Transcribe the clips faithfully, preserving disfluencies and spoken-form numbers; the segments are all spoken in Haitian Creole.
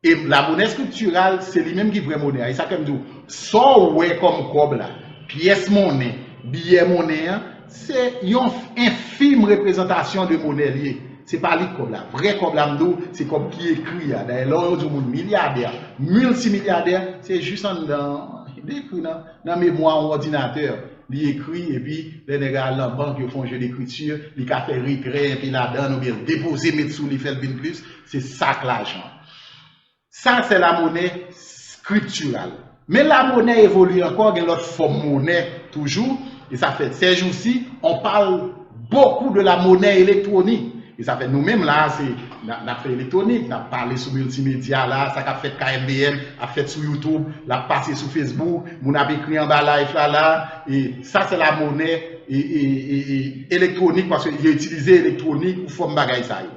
E la monnaie scripturale, se li menm ki vrè monè a. E sa fè m di w, sa w wè kòm kòb la, pyès monnen, biyè monnen an, se yon enfim reprezantasyon de monè li ye. Se pa li k kòb la. Vrè kòb la, m di w, se kòb ki ekri a. Dayè, lè yo di yon moun milyadè, miltimilyadè, se jis anndan, li ekri nan, nan memwa yon òdinatè. Li ekri, epi lè nèg la al nan bank, yo fè yon jeu d'écriture, li ka fè retrè enpe ladan l, oubyen l depoze, met sou li, fè l vin plis. Se sa k lajan. Sa se la monnaie scripturale. Men la monnaie evolye ankò, gen lòt fòm monnaie toujou. E sa fè, ces jours-ci, on parle beaucoup de la monnaie électronique. E sa fè nou menm la, se n ap fè elektwonik, n ap pale sou miltimedya la, sa k ap fèt K M B N ap fèt sou YouTube, l ap pase sou Facebook, moun ap ekri anba live la la. E sa se la monnaie e, e, e, e, elektwonik, paske yo itilize elektwonik pou fòm bagay sa yo.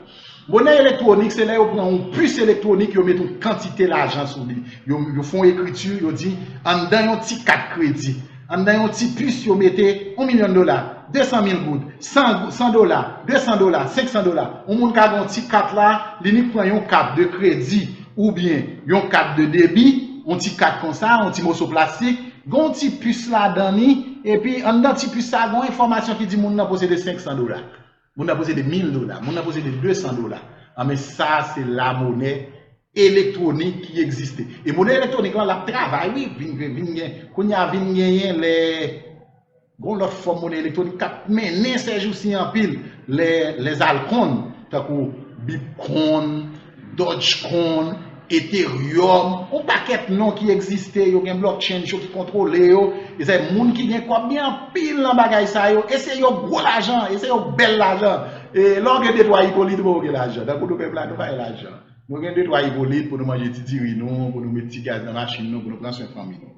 Monnaie électronique, se lè yo pran yon pis elektwonik, yo mete yon kantite lajan sou li. Yo, yo fè yon ekriti, yo di, anndan yon ti kat kredi, anndan yon ti pis, yo mete yon milyon dola, de san mil goud, san, san dola, de san dola, senk san dola. Yon moun ka gen yon ti kat la, li ni pran yon kat de kredi, oubyen yon kat de debi, yon ti kat konsa, yon ti moso plastik, gen yon ti pis ladan li, epi anndan ti pis sa, gen yon enfòmasyon ki di moun nan posede senk san dola. Moun nan posede mil dola, moun nan posede de san dola. Anben, sa se la monnaie électronique ki egziste. E monnaie électronique la, l ap travay, wi, vin, vin, vin gen, kounye a vin genyen lè, gen yon lòt fòm monnaie électronique k ap mennen ces jours-ci anpil, lè, les altcoins, tankou Bitcoin, Dogecoin, Ethereum, yon pakèt non ki egziste, yo gen blockchain yo ki kontwole yo. E se moun ki gen kòb gen anpil nan bagay sa yo. E se yo gwo lajan, e se yo bèl lajan. E lè w gen de twa Hyppolite, bon, ou gen lajan. Tankou nou menm la, nou pa gen lajan. Nou gen de twa Hyppolite pou nou manje ti diri nou, pou nou met ti gaz nan machin nou, pou nou pran swen fanmi nou.